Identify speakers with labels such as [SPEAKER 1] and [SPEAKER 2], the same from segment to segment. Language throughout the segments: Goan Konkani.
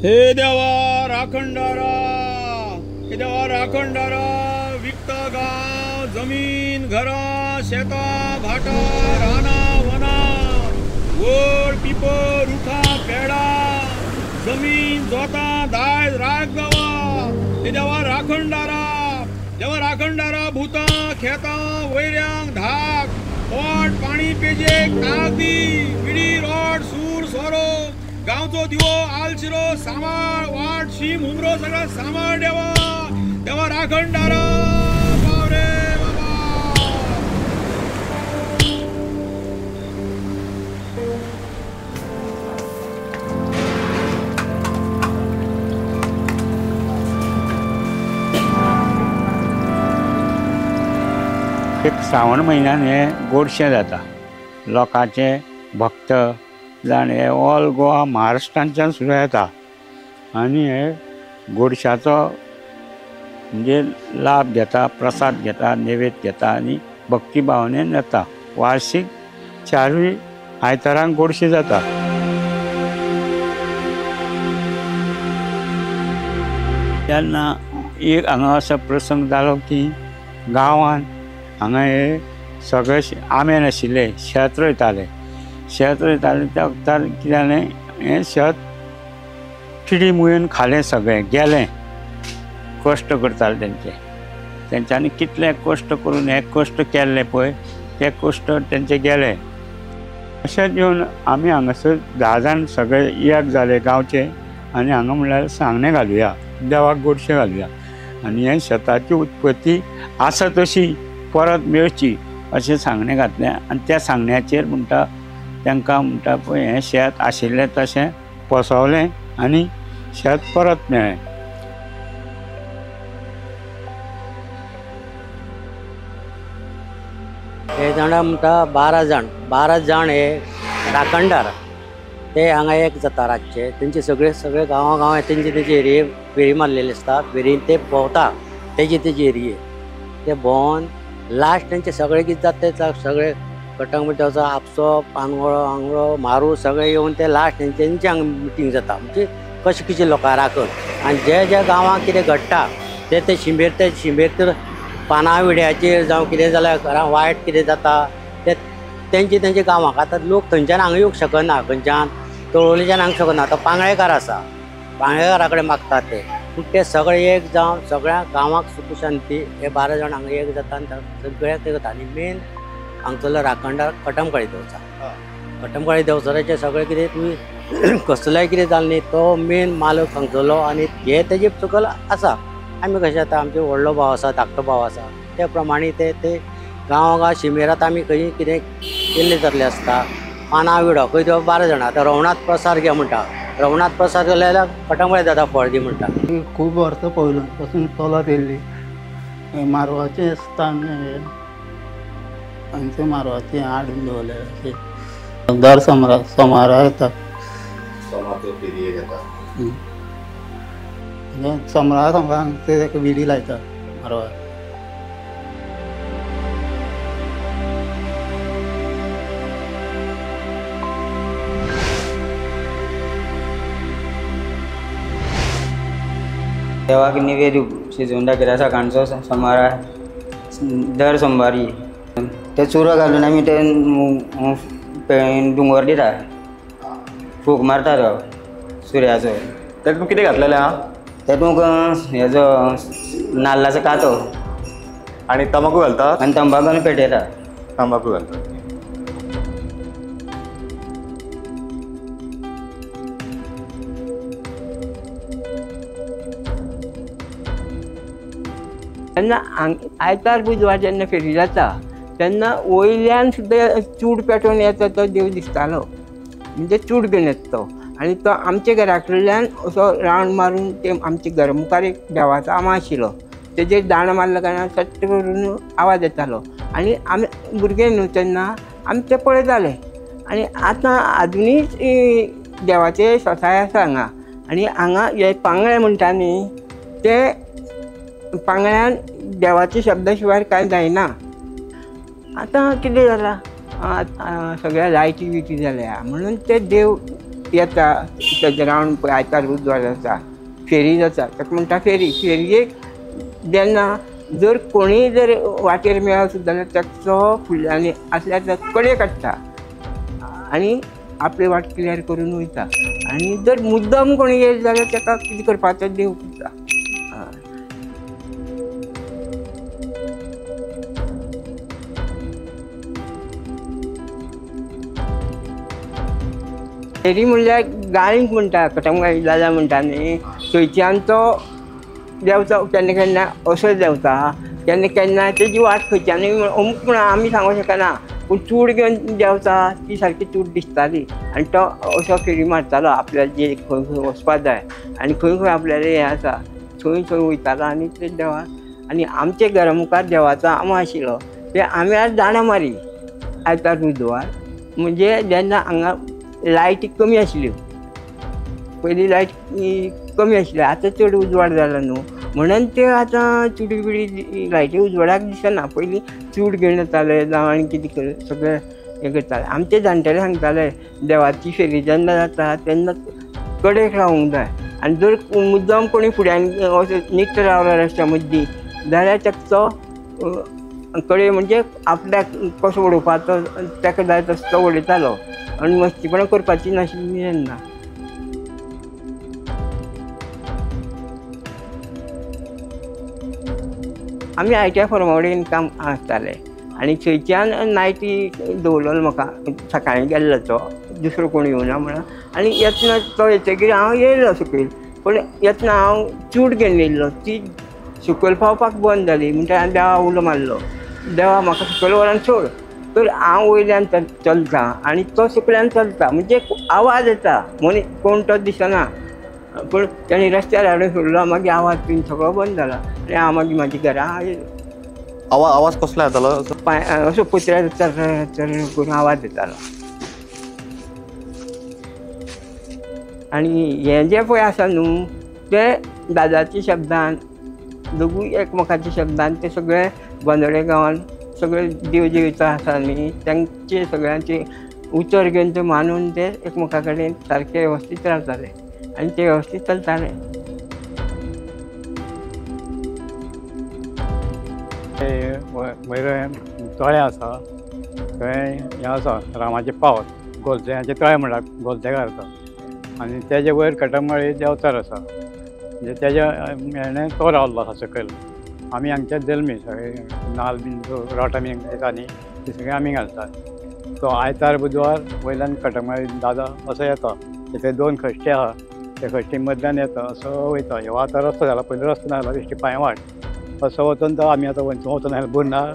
[SPEAKER 1] हे देवा राखणदारा, हे देवा राखणदारा, विकता गांव जमीन घरां शेतां भाटां रानां वनां वड पिपर रुखां पेडां जमीन जोतां दायज राख गांवा। हे देवा राखणदारा, देवा राखणदारा, भुतां खेतां वैऱ्यांक धाक पोट पाणी पेजेक ताक दी, विडी रोड सूर सोरो गांवचो दिवो आलशिरो सांबाळ वाट शीम हुमरो सगळा सांबाळ देवा, देवा राखणदारा पाव रे बाबा।
[SPEAKER 2] एक श्रावण म्हयन्यान हे गोडशें जाता, लोकांचे भक्त जाण हे ऑल गोवा महाराष्ट्रांच्यान सुद्दां येता आनी हे गोडशाचो म्हणजे लाभ घेता, प्रसाद घेता, नैवेद्य घेता आनी भक्ती भावनेन येता। वार्षिक चारूय आयतारांक गोडशें जाता। तेन्ना एक हांगा असो प्रसंग जालो की गांवांत हांगा हे सगळे आंबे नाशिल्ले, शेत रोयताले, शेत रोयताले त्या वखतार कितें जालें, हें शेत किडी मुयेन खालें, सगळें गेलें। कश्ट करताले तेंचे, तेंच्यांनी कितले कश्ट करून हे कश्ट केल्ले पळय ते कश्ट तेंचे गेले। अशेंच येवन आमी हांगासर 10 जाण सगळे एक जाले गांवचे आनी हांगा म्हणल्यार सांगणें घालुया, देवाक गोडशें घालुया आनी हे शेताची उत्पत्ती आसा तशी परत मेळची अशें सांगणें घातलें। आनी त्या सांगण्याचेर म्हणटा तांकां म्हणटा पळय हें शेत आशिल्लें तशें पोसवलें आनी शेत परत मेळ्ळें।
[SPEAKER 3] हे जाणां म्हणटा 12 जाण, 12 जाण हे राखणदार, ते हांगा एक जाता रातचे, तेंचे सगळे सगळे गांवा गांवां तेंचे तेंचे एरिये फेरी मारलेली आसता, फेरीन ते भोंवता तेजे तेजे एरिये, ते भोंवन लास्ट तेंचे सगळे कितें जाता ते सगळे कटंग मिठाचो आपसो पानगोळो आंगळो मारू सगळे येवन ते लास्ट तेंचे हांगा मिटींग जाता, म्हणजे कशें कितें लोकां राखण आनी जे ज्या गांवांत कितें घडटा ते ते शिंबेर ते शिंबेर तर पानां विड्याचेर जावं कितें जाल्यार घरां वायट कितें जाता ते तेंचे तेंच्या गांवांक। आतां लोक थंयच्यान हांगा येवंक शकना, खंयच्यान तळोलीच्यान हांगा शकना, आतां पांगळेकार आसा, पांगळेकारा कडेन मागतात ते, पूण ते सगळे एक जावन सगळ्या गांवांक सुख शांती हे 12 जाण हांगा एक जाता आनी सगळ्याक ते जाता। आनी मेन हांगसरलो राखणदार कटमकाळी देवचार, कटमकाळी देवचाराचें सगळें कितें तुमी कसलेंय कितें जालें न्ही तो मेन मालक हांगसरलो आनी हे तेजे सकयल आसा। आमी कशें आतां आमचे व्हडलो भाव आसा, धाकटो भाव आसा, ते प्रमाणे ते ते गांवा गांव शिमेरात आमी खंय कितें केल्लें जातलें आसता। पानां विडो खंय तो 12 जाणां, आतां रवणाथ प्रसाद घे म्हणटा, रवणाथ प्रसाद गेले जाल्यार कटमकाळी दादा फळ दी म्हणटा।
[SPEAKER 4] खूब वर्सां पयलीं पासून चलत येयल्ली मारवाचें स्थान, हांगचे मारवाचें हाडून दवरलें अशें दर सोमारा येता, सोमरा सोमरा ते विडी लायता मारवाक।
[SPEAKER 5] देवाक निवेद शिजोवन दाखयता सकाळचो सोमारा दर सोमवारी, ते चुरो घालून आमी ते डोंगर दिता, फूक मारता तो सुर्याचो।
[SPEAKER 6] तातूंत कितें घातलेलें आहा?
[SPEAKER 5] तातूंत हेजो नाल्लाचो कातो
[SPEAKER 6] आनी तंबाकू घालता,
[SPEAKER 5] आनी तंबाकू आनी पेटयता,
[SPEAKER 6] तंबाकू घालता।
[SPEAKER 7] तेन्ना आयतार बुधवार जेन्ना फेरी जाता तेन्ना वयल्यान सुद्दां चूड पेटोवन येता तो देव दिसतालो, म्हणजे चूड घेवन येता तो, आनी तो आमच्या घरा कडल्यान असो रावंड मारून ते आमच्या घरा मुखार एक देवाचो आंबो आशिल्लो, तेजेर दांडो मारलो कारणान सट्ट करून आवाज येतालो आनी आमी भुरगे न्हू तेन्ना आमी ते पळयताले। आनी आतां आजुनूय देवाचे सोसाय आसा हांगा, आनी हांगा हे पांगळे म्हणटा न्ही ते पांगळ्यान देवाचे शब्दा शिवाय कांय जायना। आतां कितें जालां, सगळ्या लायटी बिटी जाल्या म्हणून ते देव येता तेजे रावंड पळय आयतार बुधवार जाता फेरी जाता ताका म्हणटा फेरी. फेरयेक जेन्ना जर कोणीय जर वाटेर मेळत सुद्दां जाल्यार ताचो फुडल्यान आसल्यार ताका कडे काडटा आनी आपली वाट क्लियर करून वयता. आनी जर मुद्दम कोणी येयत जाल्यार ताका कितें करपाचो देव करता. फेरी म्हणल्यार गाळींक म्हणटा कटमगाळी दादा म्हणटा न्ही थंयच्यान तो देंवता केन्ना केन्ना असो देंवता केन्ना केन्ना तेजी वाट खंयच्यानूय अमूक म्हण आमी सांगूंक शकना पूण चूड घेवन देंवता ती सारकी चूड दिसताली आनी तो असो फेरी मारतालो आपल्याक जे खंय खंय वचपाक जाय आनी खंय खंय आपल्याले हें आसा थंय थंय वयतालो आनी ते देवा. आनी आमच्या घरा मुखार देवाचो आंबो आशिल्लो ते आंब्यार दाणां मारी आयतार बुधवार म्हणजे जेन्ना हांगा लायटी कमी आशिल्ल्यो पयलीं लायट कमी आशिल्ली आतां चड उजवाड जाला न्हू म्हणून ते आतां चुडी बिडी लायटी उजवाडाक दिसना. पयलीं चूड घेवन येताले जावं आनी कितें सगळें हें करताले. आमचे जाणटेले सांगताले देवाची फेरी जेन्ना जाता तेन्ना कडेक रावूंक जाय आनी जर मुद्दम कोणी फुड्यान असो निट्ट रावला रस्त्या मदीं जाल्यार ताका तो कडे म्हणजे आपल्याक कसो उडोवपाचो ताका जाय तसो तो उडयतालो आनी मस्तीपणां करपाची नाशिल्ली तेन्ना. आमी I T I फॉर्मा कडेन काम आसताले आनी थंयच्यान नायटी दवरलो म्हाका सकाळीं गेल्लो तो दुसरो कोण येवना म्हणून आनी येतना तो येतकीर हांव येयलो सकयल पूण येतना हांव चूड घेवन येयल्लो ती सकयल पावपाक बंद जाली म्हणटा हांवें देवा उलो मारलो देवा म्हाका सकयल व्हरून सोड तर हांव वयल्यान चलता आनी तो सकल्यान चलता म्हणजे आवाज येता मनीस कोण तो दिसना पूण ताणें रस्त्यार हाडून सोडलो मागीर आवाज बीन सगळो बंद जाला आनी हांव मागीर म्हाज्या घरा आयलो.
[SPEAKER 6] आवाज कसलो येतालो?
[SPEAKER 7] पांय असो पत्र्यार चर चर करून आवाज येतालो. आनी हें जें पळय आसा न्हू तें दादाच्या शब्दान दोगूय एकमेकाच्या शब्दान ते सगळे बांदोडे गांवान सगळे देव देवता आसा न्ही तांचे सगळ्यांचे उतर घेवन ते मानून ते एकमेका कडेन सारके वेवस्थीत रावताले आनी ते वेवस्थीत चलताले.
[SPEAKER 2] वयर तळें आसा थंय हें आसा रामाचें पावस गोलतें तळें म्हणटा गोलतेकार तो आनी तेजे वयर कटमगाळी देंवचार आसा म्हणजे तेज्या हेणें तो रावल्लो आसा सकयल. आमी हांगचे जल्मी सगळे नाल बीन रोट आमी दिता न्ही ते सगळे आमी घालतात. तो आयतार बुधवार वयल्यान कटमगाळी दादा असो येता थंय दोन खश्टे आहा त्या खश्टी मदल्यान येता असो वयता. ह्यो आतां रस्तो जाला पयलीं रस्तो नासलो बेश्टी पांयवाट असो वचून तो आमी आतां वचून आयलो बुर्नार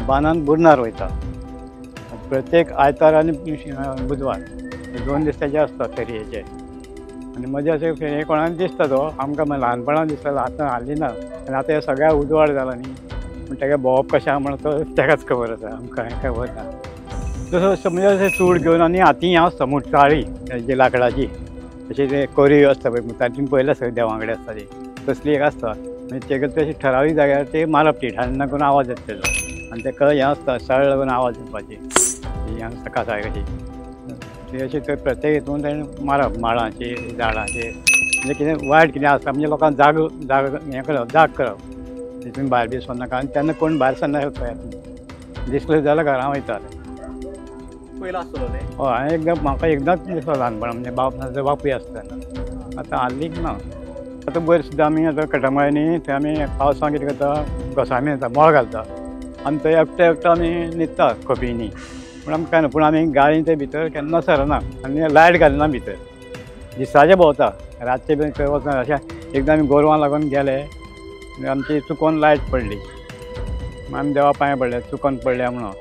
[SPEAKER 2] बांदान बुर्नार वयता. प्रत्येक आयतार आनी बुधवार दोन दीस तेजे आसता फेरयेचे. आनी मदीं अशें फेरये कोणाक दिसता तो आमकां ल्हानपणान दिसतालो आतां हाली ना आनी आतां हे सगळ्या उजवाड जाला न्ही पूण तेका भोंवप कशें आहा म्हणून तो तेकाच खबर आसा आमकां हें खबर ना. तसो समजा अशें चूड घेवन आनी हाती हें आसता मुठकाळी जी लांकडाची अशी ते कोरी आसता पळय तातूंत पळयलें सगळें देवा कडेन आसता ती तसली एक आसता मागीर तेका तशी ठरावीक जाग्यार ते मारप ती ठाण्ण करून आवाज येता तेजो आनी तेका हें आसता सळ लागून आवाज येवपाची हें आसता कासाय कशी ती अशी थंय प्रत्येक हितून तेणें मारप माडांचेर झाडांचेर म्हणजे कितें वायट कितें आसता म्हणजे लोकांक जाग जाग हें करप जाग करप तितून भायर बी सरनाका आनी तेन्ना कोण भायर सरना दिसलें जाल्यार घरां वयताले.
[SPEAKER 6] पयलो आसतलो न्ही?
[SPEAKER 2] हय हांवें एकदां म्हाका एकदांच दिसलो ल्हानपणान म्हणजे बाप बापूय आसता तेन्ना आतां हालींच ना. आतां वयर सुद्दां आमी आतां कटमगाळी न्ही थंय आमी पावसांत कितें करता घोसांनी येता मळ घालता आनी थंय एकटे एकटो आमी न्हिदता खोपींनी पूण आमकां कांय ना पूण आमी गाळी ते भितर केन्ना सरना आनी लायट घालना भितर दिसाचें भोंवता रातचें बी खंय वचना. अशें एकदां आमी गोरवां लागून गेले आमची चुकोन लायट पडली आमी देवा पांय पडले चुकोन पडल्या म्हणून.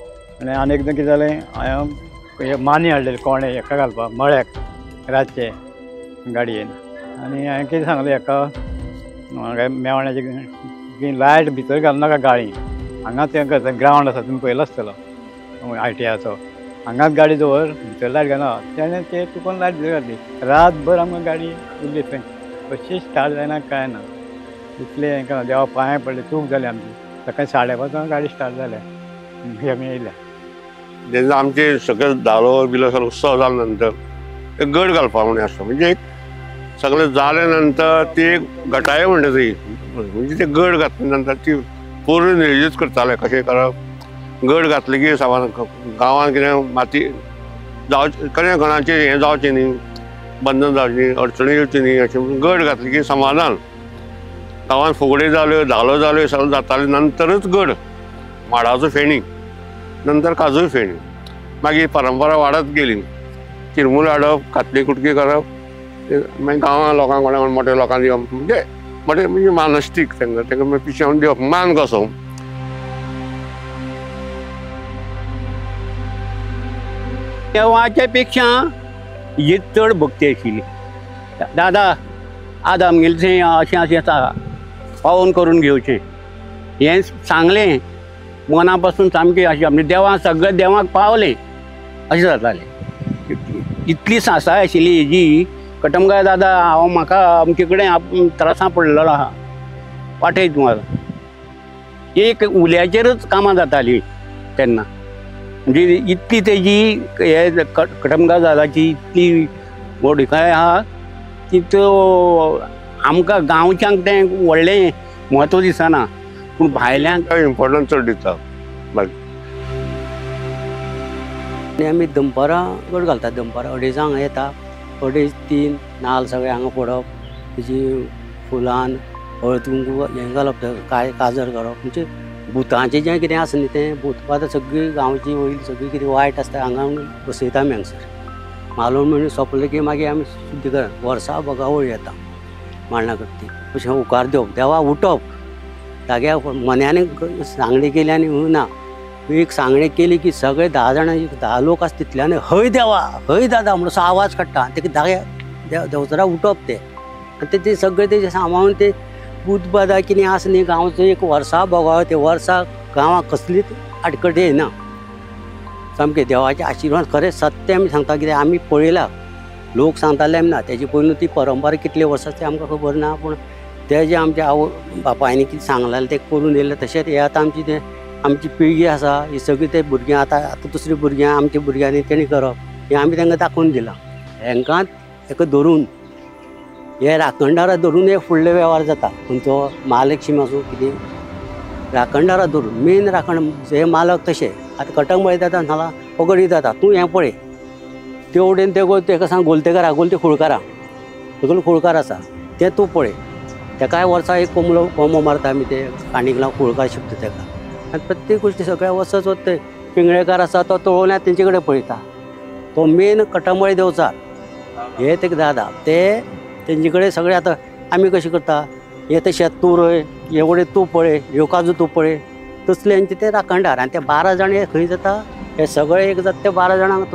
[SPEAKER 2] आनी आनी एकदां कितें जालें हांवें मानी हाडलेली कोणे हेका घालपाक मळ्याक रातचे गाडयेन आनी हांवें कितें सांगलें हेका मेवण्याचे की लायट भितर घालनाका गाळी हांगाच हें करता ग्रावंड आसा तुमी पळयलो आसतलो आय.टी.आयचो हांगाच गाडी दवर भितर लायट घालना तेणें ते चुकोन लायट भितर घातली रातभर आमकां गाडी उरली थंय कशी स्टार्ट जायना कांय ना इतलें हें देवा पांय पडले चूक जाली आमची. सकाळी 5:30 गाडी स्टार्ट जाल्या आमी येयल्या.
[SPEAKER 8] जेन्ना आमचे सकयल धालो बिलो सगळो उत्सव जालो नंतर एक गड घालपा म्हणून आसता. म्हणजे एक सगळें जालें नंतर ती एक घटाय म्हणटा ती, म्हणजे ते गड घातले नंतर ती पूर्ण नियोजीत करताले कशें करप. गड घातले की सामान गांवांत कितें माती जावचें, कशें कोणाचें हें जावचें न्ही, बंधन जावचें न्ही, अडचणी येवची न्ही अशें म्हणून गड घातली की समाधान. गांवांत फुगड्यो जाल्यो, धालो जाल्यो, सगळें जातालें नंतरच गड, माडाचो फेणी, नंतर काजू फेणी. मागीर परंपरा वाडत गेली. चिरमुल हाडप, कातली कुटकी करप, मागीर गांवांत लोकांक कोणा मोठ्या लोकांक दिवप, म्हणजे मोठे म्हणजे मानस्टीक तांकां तांकां पिशेवन दिवप, मान कसो.
[SPEAKER 9] देवाच्या पेक्षा ही चड भक्ती आशिल्ली. दादा आज आमगेलें थंय अशें अशें आसा, पावोवन करून घेवचें हें सांगलें मना पासून सामकें अशें आमच्या देवाक सगळ्या देवाक पावलें अशें जातालें. इतली सासाय आशिल्ली हेजी. कटमगाळ दादा हांव म्हाका अमके कडेन त्रासां पडलेलो आहा, वाटयत म्हाका. एक उल्याचेरच कामां जातालीं तेन्ना. म्हणजे इतली तेजी हे कटमगाळ दादाची इतली व्हडविकाय आहा की त्यो आमकां गांवच्यांक तें व्हडलें म्हत्व दिसना, पूण भायल्यांक
[SPEAKER 8] इम्पॉर्टन्स चड दिता.
[SPEAKER 3] आनी आमी दनपारां गड घालतात. दनपारां अडेजांक येता, 2.5 3 नाल्ल सगळें हांगा फोडप, तेजी फुलान हळद कुंकू हें घालप, काय काजर करप. म्हणजे भुतांचें जें कितें आसा न्ही तें भूतपात सगळी गांवची वयली सगळी कितें वायट आसता हांगा बसयता आमी हांगसर. मालोवन म्हणून सोंपलें की मागीर आमी शुद्धी करप. वर्सा भोगावळ येता मांडणा करती, अशें होकार दिवप, देवा उठप, जाग्या मन्यान सांगणी केली आनी ना एक सांगणी केली की सगळे 10 जाणां 10 लोक आसा तितल्यान हय देवा हय दादा म्हणून असो आवाज काडटा आनी तेका जाग्या देवचारा उठप ते आनी ते सगळे तेजे सांबाळून ते भूतबादा कितें आसा न्ही गांवचो एक वर्सा भोगावळ, ते वर्सा गांवाक कसलीच आडखळ येना. सामकें देवाचे आशिर्वाद खरें सत्य आमी सांगता, कित्याक आमी पळयला, लोक सांगताले आमी ना. तेजे पयलू ती परंपरा कितले वर्सां ते आमकां खबर ना, पूण ते जे आमच्या आवय बापायनी कितें सांगलेलें तें करून येयलें. तशेंच हें आतां आमची तें आमची पिळगी आसा ही सगळी ते भुरगीं आतां आतां दुसरी भुरग्यां आमच्या भुरग्यांनी तेणी करप हें आमी तांकां दाखोवन दिलां. हेंकां एका धरून हे राखणदारा धरून हे फुडले वेव्हार जाता. खंयचो महालक्ष्मी आसूं कितें राखणदारा धरून मेन राखण हे मालक तशें. आतां कटंगबाळी दादा सांगला पगडी दादा तूं हें पळय, ते वटेन ते तेका सांग गोलतेकारा, गोलते खुळकारा, सगळे खुळकार आसा तें तूं पळय. तेकाय वर्सा एक कोमलो कोमो मारता आमी, ते काणीक लावन खुळकार शिंपता तेका. आनी प्रत्येक गोश्टी सगळ्या वचत वता. पिंगळेकार आसा तो तळोवण्यात तेंचे कडेन पळयता, तो मेन कटंबळी देवचार हे ते दादा ते तेंचे कडेन सगळे. आतां आमी कशें करता, हे ते शेत तूं रोय, हे वडेन तूं पळय, ह्यो काजू तूं पळय, तसले हेंचे ते राखणदार. आनी ते 12 जाण हे खंय जाता हे सगळे एक जाता ते 12 जाणांक